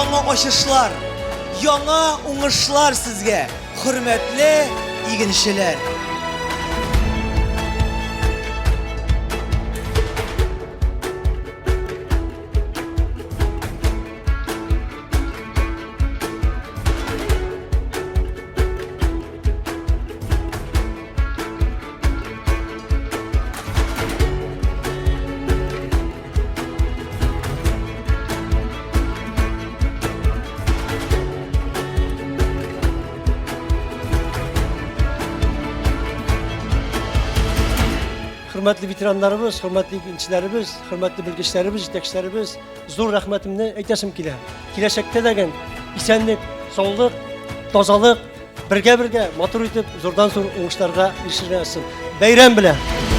Яңа ачышлар, яңа уңышлар сезгә, хөрмәтле игенчеләр! Хөрмәтле ветераннарыбыз, хөрмәтле игенчеләребез, хөрмәтле белгечләребез, җитәкчеләребез, зур рәхмәтемне әйтәсем килә. Киләчәктә дә исәнлек, саулык, тазалык, бергә-бергә матур итеп, зурдан-зур уңышларга ирешергә язсын. Бәйрәм белән!